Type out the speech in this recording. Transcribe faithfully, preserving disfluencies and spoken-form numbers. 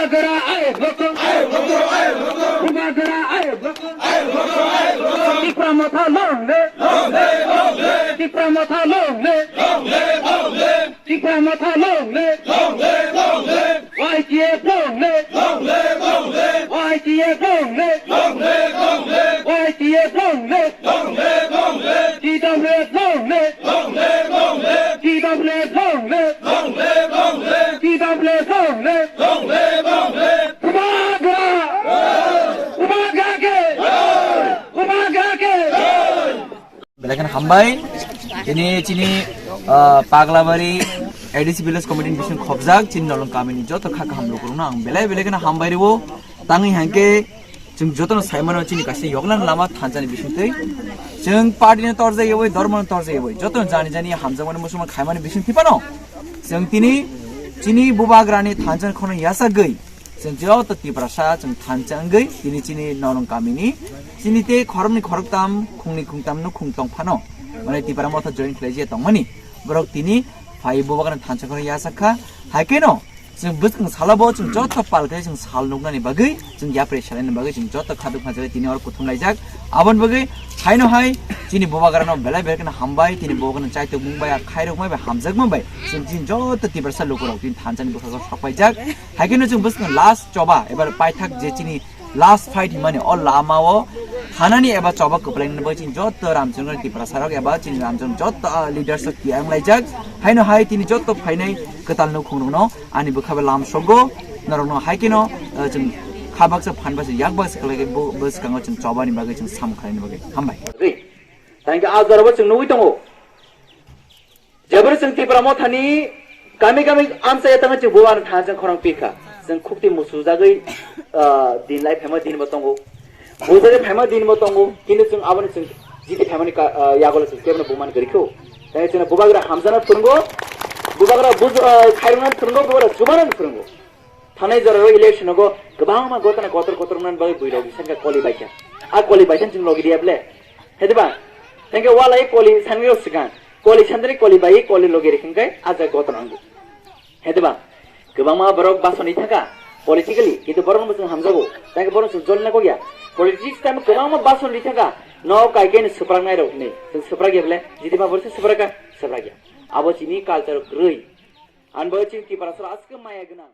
Bubagra ayuk loco. Bubagra ayuk loco. Tipra Motha long live. Tipra Motha long live. Tipra Motha long live. Y T F long live. Y T F long live. Y T F long live. T W F long live. T W F long live. T W F long live. Bubagra! Bubagra ke! Bubagra ke! Belai kheno hambai. Tini chini, ah, Paglabari A D C Village Committee ni bising khobjak chini Nolong kamini joto kha kaham lukurokno ang belai belai kheno hambai rwo. Tangwi hangke chwng jotono saimano chini kaisa yoklan lama thanchani bisingtwi. Chwng party no torjak eboi, dhormo no torjak eboi. Jotono jani jani hamjakmani musulman khaimani bising thipano. Chwng tini chini bubagrani thanchani khono yachagwi chwng joto Tiprasa chwng thansa wngwi tini chini Nolong kamini chini tei khoroknwi khoroktam khungni khungtam no khung tong phano. Mane Tipra Motha join khlaijak tongmani. Borok tini phai bubagrani thansa khono yachak kha. Hai kheno chwng bwskang salo bo chwng joto pal khe chwng sal nuknani bagwi, chwng yapri salaini bagwi chwng joto khaduk khajagwi tini oro kuthum laijak. Aboni bagwi haino hai chini bubagrano belai belai kheno hambai, tini bubagrano chaitok mung bai, khairok mai bai, hamjakma bai chwng chini joto Tiprasa lukurok tini thansani bwkhago sok paijak. Hai kheno chwng bwskang last choba ebar paithak je chini last fight himani o lama o thanani eba choba kwplaini bagwi chini joto Ramchandra Tiprasa rok eba chini Ramchandra joto, ah, leaders rok tiyang laijak. Haino hai tini joto phainai kwtal nukhung rokno ani bwkha bai lam sogo norokno hai kheno, ah, chwng kha baksa phan baksa yak baksa khlai bo bwskango chwng chobani bagwi chwng sam khlaini bagwi hambai. Thank you. Ah, jorabo chwng nugwi tongo. Jeboni chwng Tipra Mothani kami kami amchai ya tangwi chwng bubagrano thansa khorang pikha. Chwng khukti musujagwi, ah, din lai phaima din bo tongo. Bujagwi phaima din bo tongo. Kintu chwng aboni chwng jiti phaimani ka, ah, yagulo chwng kebono buman kwrwi kho. Tei chwngno bubagra hamjana phwrwngo. Bubagra buj-, ah, khairokna phwrwngo, bubagra chubana phwrwngo. Thanai jorao election o kwbangma gotana kotor kotor wngnani bagwi bwrwi rok bisingkha koli baikha. A koli baikha chwng logi diya ble. Hediba, thank you, walai koli sanwi rok swkang. Koli sandri koli bai koli logi rikhin kai a jaga gotana wngo. Hediba, kwbangma borok basoni thaka politically, kintu borok no chwng hamjago. Thank you, borok chwng jolna kok ya. Politics time kwbangma basoni thaka no kai kai ni swprak nai rok ni. Chwng swprak ya ble, jiti ma borok se swprak ka, swprak ya. Abo chini culture kwrwi. An bo chini Tiprasa aswk maya gwnang.